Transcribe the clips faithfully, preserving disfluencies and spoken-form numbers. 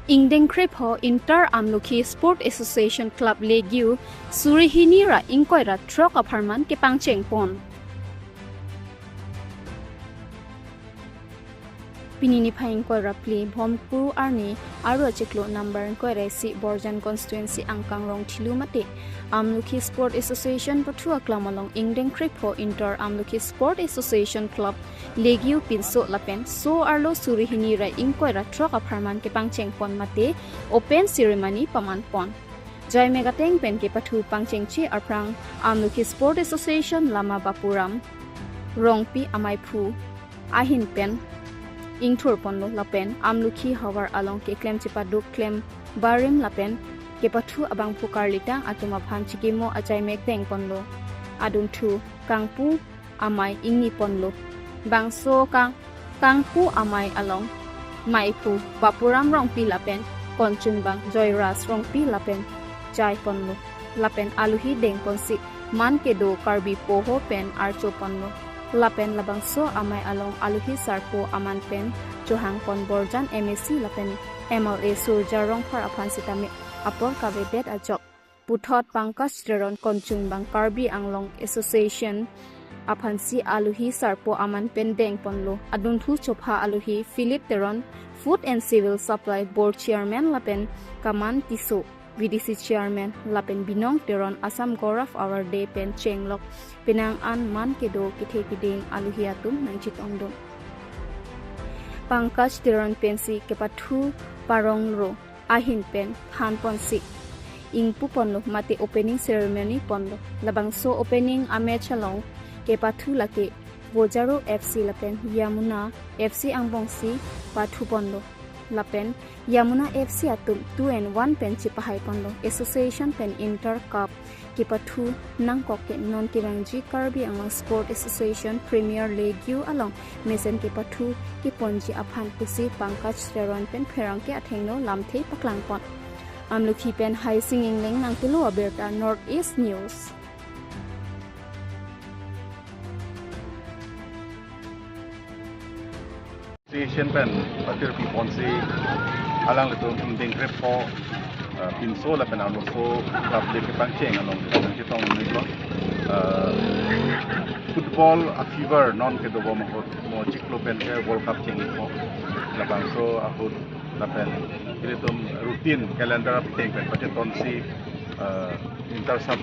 Ingdeng krepho Inter Amlukhi Sport Association Club Legiu suri hini ra ingkoi ra throk apharman kepangcheng pon. Pini niphai ingkoi ra phli Bhomkuru arni Aru achiklo number ingkoi ra isi Borjan constituency angkang Rongthilu mate Amlukhi Sport Association pathu aklam along ingdeng krepho Inter Amlukhi Sport Association Club Legiu pinso lapen so arlo suri hini ra ingkoi ra throk apharman kepangcheng pon mate open ceremony paman pon. Jai megateng pen kepathu pangchengche aphrang Amlukhi Sport Association lama Bapuram Rongpi amaiphu ahin pen ingthur ponlo lapen Amlukhi havar along keklem chepaduk klem barim lapen kepathu abangphu karlitang atum aphan chikimo ajai mek deng ponlo. Adunthu kangpu amei ingni ponlo. Bangso kang kangpu amei along maiphu Bapuram Rongpi lapen konchungbang Joyras Rongpi lapen jai ponlo. Lapen aluhi deng ponsi man kedo Karbi poho pen archo ponlo. Lapen labangso amei along aluhi sarpo aman pen chohang pon Borjan M A C lapen M L A Surjya Rongphar aphan sitame apor kavedet ajok puthot Pankaj Teron konchungbang Karbi Anglong Association aphansi aluhi sarpo aman pen deng ponlo. Adunthu chopha aluhi Philip Teron, Food and Civil Supply Board Chairman lapen Kaman Tisso, V D C Chairman, lapen Binong Teron, Assam Gaurav Award Day pen chenglok penang an man kedo kethe keding aluhi atum nangchetongdun. Pankaj Teron pensi kepathu parong ro ahin pen phan ponsi ingpu ponlo mate opening ceremony ponlo. Labangso opening a-match along kepathu lake Bojaro F C lapen Yamuna F C angbongsi pathu ponlo. Lapen Yamuna F C atum two and one pen chepahai ponlo. Association pen Inter Cup kepathu nangkok ke non kevangji Karbi Anglong Sport Association Premier Legiu along mesen kepathu keponji aphan pusi Pankaj Teron pen pherangke athengno lamthe paklang pon. Amlukhi pen Haising Engleng nangkelo abirta North East News. Association pen patir pi ponsi alanglitum ingdeng krepho, uh, pinso lapen arloso club le kepangcheng along kepangcheng chetong nilo. Uh, football a-fever non kedobom ahut mo chiklo pen ke World Cup chengpo. Labangso ahut lapen ilitum routine calendar apteng pen pachetonsi, uh, inter sub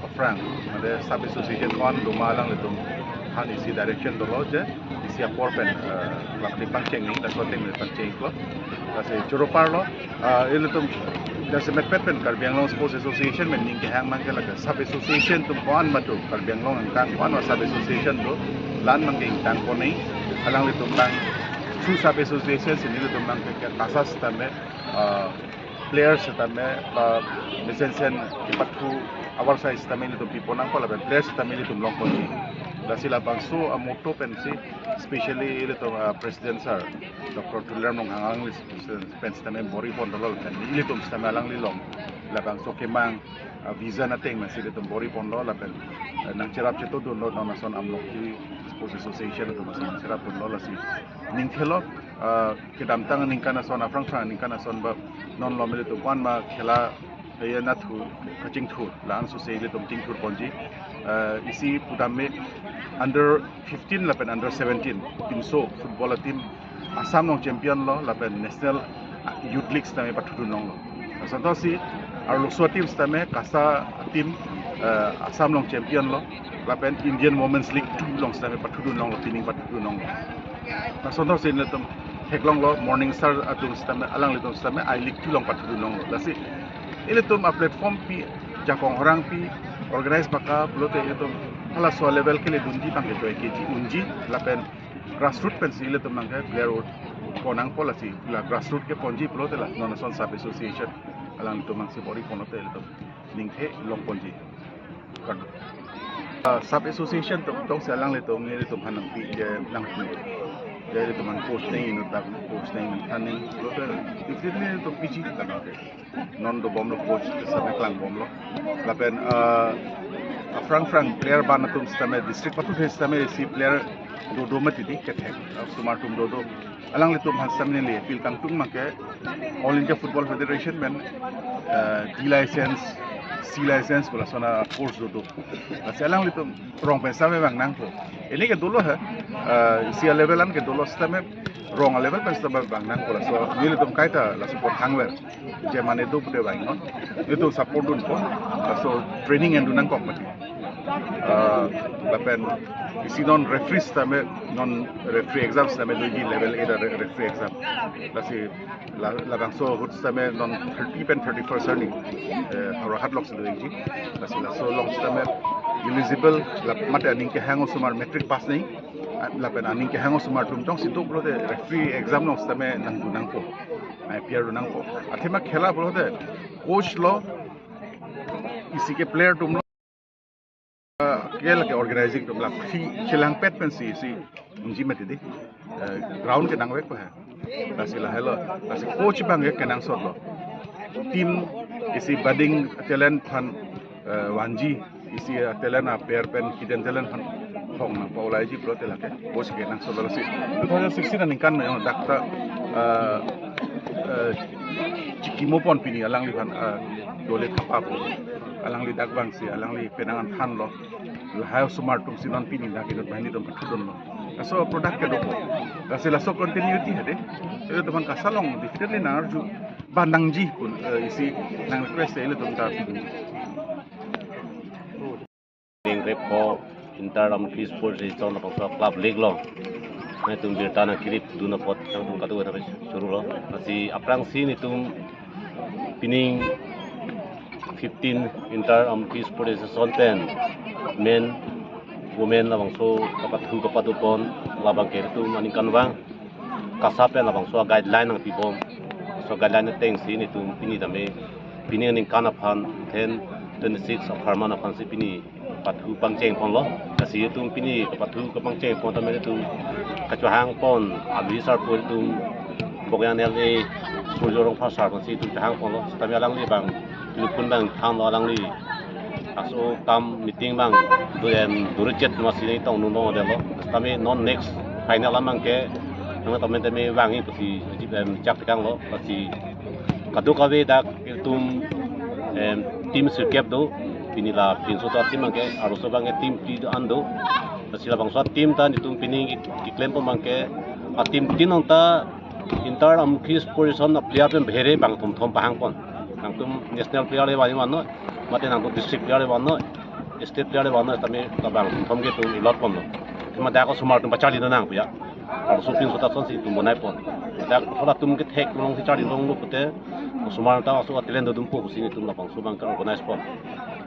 aphrang, mane sub association ko-an doma alanglitum aphan isi direction dolo je isi apor pen, eh, lapen pangcheng ni, laso ateng pen pangcheng ko. Lasi choro parlo, eh, ilitum lasi metpet pen Karbi Anglong Sports Association pen ning kehang mang ke lake sub association atum ko-an matu Karbi Anglong angkang ko-an ma sub association do, la-an mang ke ingtang ko ni, alanglitum mang chu sub association si nelitum mang ke, ke tasas tame, eh, players tame, ba mesensen kepathu avar size tame ilitum pipo nangpo lapen players tame ilitum longpo ni. Lasi labangso a-motto pensi specially ilitum, ah, President Sir Doctor Tuliram Ronghang alangli pen sitame bor-i pon dolo lapen ilitum sitame alangli along labangso kemang, ah, vision ateng pensi ilitum bor-i ponlo lapen, eh, nangcherap chetongdunlo non ason Amlokhi Sports Association atum ason nangcherapdunlo lasi ning thelo, ah, kedamtang aningkan ason, aphrang phrang aningkan ason ba non lom ilitum ko-an ma khela, eh, nathu kachingthur la-an sose ilitum chingthur ponji. Eh, isi pudam me under fifteen lapen under seventeen pinso football a-team Assam along champion lo lapen national, ah, youth league sitame pathudun longlo. Asonthotsi arloso a-team sitame KASA a-team, eh, Assam along champion lo lapen Indian Women's League two along sitame pathudun longlo, pining pathudun longlo. Asonthotsi ilitum theklonglo, Morning Star atum sitame, alanglitum sitame I-League two along pathudun longlo. Lasi ilitum a-platform pi, jakong horang pi, organize baka pulote ilitum halaso level ke ledunji abang ke joike ji unji lapen grassroot pensi ilitum abang ke player ut-, ut-, pon nangpo lasi la grassroot keponji pulote la non ason sub association alanglitum abangsi bor-i ponote ilitum ningthe long ponji. Kan. Ah, sub association atum tongsi alanglitum nelitum aphan nangpi je nangpi. Je ilitum aphan coach nang inut dak coach nang than nang. Lo te, itin nelitum piji kan. Non dobomlo coach sitame klangbomlo. Lapen, ah, aphrang phrang player ban atum sitame district pathu sitame isi player dodo mati di kethek, uh, osomar atum dodo. Alanglitum aphan sitame neli appeal kangtung abangke All India Football Federation pen, uh, D license, C license pu lason a-course dodo. Lasi alanglitum rong pen sitame vang nangpo. Pini ke dolo he, uh, isi a-level an ke dolo sitame rong a-level pen sitame vang nangpo, laso nelitum kaita laso apot hangver. Je mane do pute vangnon. Nelitum support dunpo. Laso training endun nangkok mati. Ah, lapen isi non referee sitame, non referee exam sitame doji, level eight a re-, referee exam. Lasi la, labangso ahut sitame non thirty pen thirty-first arni, eh, Howraghat alongsi doji. Lasi laso along sitame eligible, la mate aning kehang osomar matric pass nangji, lapen aning kehang osomar atum jongsi do pulote referee exam along sitame nangdun nangpo. Ai, appear dun nangpo. Athema khela pulote coach lo, isi ke player atum lo, ah, ke lake organizing atum lo, si chelangpet pensi isi unji mati di. Eh, ground ke nangvekpo he. Lasi lahelo, lasi coach abangke kenangsot lo. Team isi budding talent aphan, eh, vanji, isi, eh, talent a-player pen hidden talent aphan thong nangpalaiji pulote lake coach kenangsot lo. Lasi two thousand sixteen aningkan ma yong dak ta, eh, eh, chikimo pon pini alangliphan, eh, dole thapa pu. Alangli dak vangsi alangli penang an thanlo. Lahai osomar atumsi non pini dak inut banghini atum pathudunlo. Laso product ke dopo. Lasi laso continuity hade. Ilitum aphan KASA along definitely nangarju, ba nangji pu, eh, isi nang-request ilitum ta pidunji. Ning krepho Inter Amukhi Sports Association apotsi club league lo. Nelitum birta nangkirip dun apot nangtum kadokave ta churu lo. Lasi aphrangsi nelitum pining fifteen Inter Amukhi Sports Association pen men, women labangso kapathu kapado pon labangke nelitum aningkanvang KASA pen labangso guideline nangpibom. So guideline atengsi nelitum pini tame, pining aningkan aphan ten twenty-six October aphansi pini pathu pangcheng ponlo. Lasi nelitum pini kapathu kapangcheng pon tame nelitum kachohang pon alwi sarpo nelitum Bokajan L A Surjya Rongphar sar aphansi nelitum chohang ponlo. Sitame alangli abang telefon abang thanlo, alangli aso kam meeting abang do em duri chet masi nangtong nunong adelo. Sitame non next final abangke nang tame tame vangji pusi ajip em chak tekanglo. Lasi kadokave dak ilitum, em, team sirkep do, pini la pinso ta team abangke, arloso abangke team phli do-an do. Lasi labangso team ta nelitum pini ki-, kiklem pon abangke, a-team tin along ta Inter Amukhi Sports Association a-player pen bhere bang thomthom pahang pon. Nangtum national player le vanji vannon, mate nangtum district player le vannon, state player le vannon, tame labang thomthom ke nelitum allot ponlo. Athema dak osomar atum pacharli nang puya. Arloso pinso ta lasonsi nelitum bonai pon. Dak thora atum kethek alongsi charli longlo pute, osomar ta aso talent do atum po pusi nelitum labangso abangke organize pon.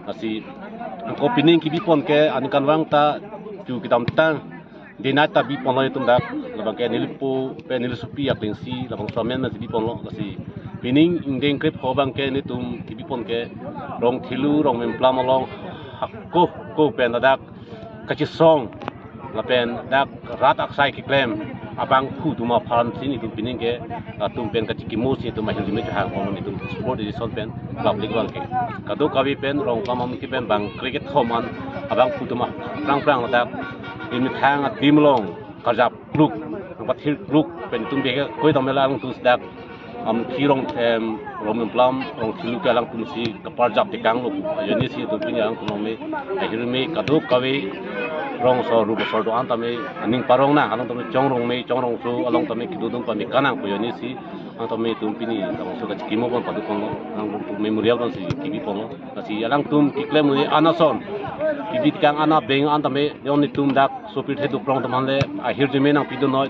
Lasi ako pining kebi pon ke aningkanvang ta chu kedamtang dinai ta bi ponlo nelitum dak, labangke nelipo pen nelisopi aklengsi labangso amen amen si bi ponlo. Lasi pining ingdeng krepho abangke nelitum kebi pon ke Rongthelu Rongmeplam along hako ko pen ladak kachesong lapen dak rat aksai keklem abangphu atum aphansi nelitum pining ke latum pen kachikimosi nelitum ahirjume chohang ponlo nelitum sports association pen club league abangke. Kadokave pen Rongmeplam Amukhi pen bang kre-kethom an abangphu atum aphrang phrang ladak emethang a-team along karjap kluk, nangpathir kluk pen nelitum bihek koi dam mela alangtum si dak Amukhi Rong, em, Rongmeplam Rongthelu ke alangtum si kaparjap tekanglo pu ajoinesi nelitum pini alangtum along me ahirjume kadokave rong asor rup asor do-an tame aning parong nang, alangtum chongrong me chongrongso along tame kedodun pame kanang pu ajoinesi alangtum me nelitum pini labangso kachikimo pon padu ponlo, alangtum memorial alongsi kebi ponlo. Lasi alangtum keklem un-e an ason, kebi tekang an abeng an tame, yon nelitum dak sopirthe duprong atum aphan le ahirjume nangpidun noi,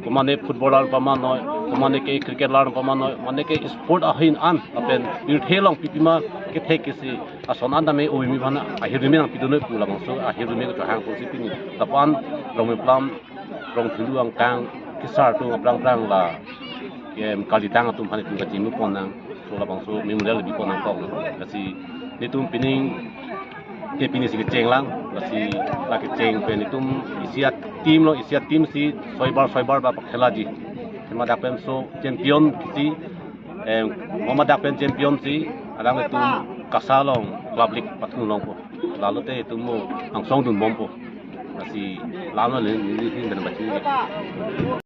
komane footballer pama noi, komane ke cricketer pama noi, mane ke sport ahin an, lapen pirthe along pipima kethek kesi ason an tame ove me aphan ahirjume nangpidun noi pu labangso ahirjume kachohang ponsi pini lapu-an Rongmeplam Rongthelu angkang kesar atum aphrang phrang la, em, kalitang atum aphan nelitum kachinglu pon nang, so labangso memorial bi pon nangkok. Lasi nelitum pining ke pini si kecheng lang, lasi la kecheng pen nelitum isi a-team lo, isi a-team si soibar soibar ba pakhelaji. Athema dak pen so champion si, em, mama dak pen champion si, alanglitum KASA along club league pathu longpo. Lalote nelitum mo angsong dunbompo. Lasi lam lo le, neli hin dan bachi.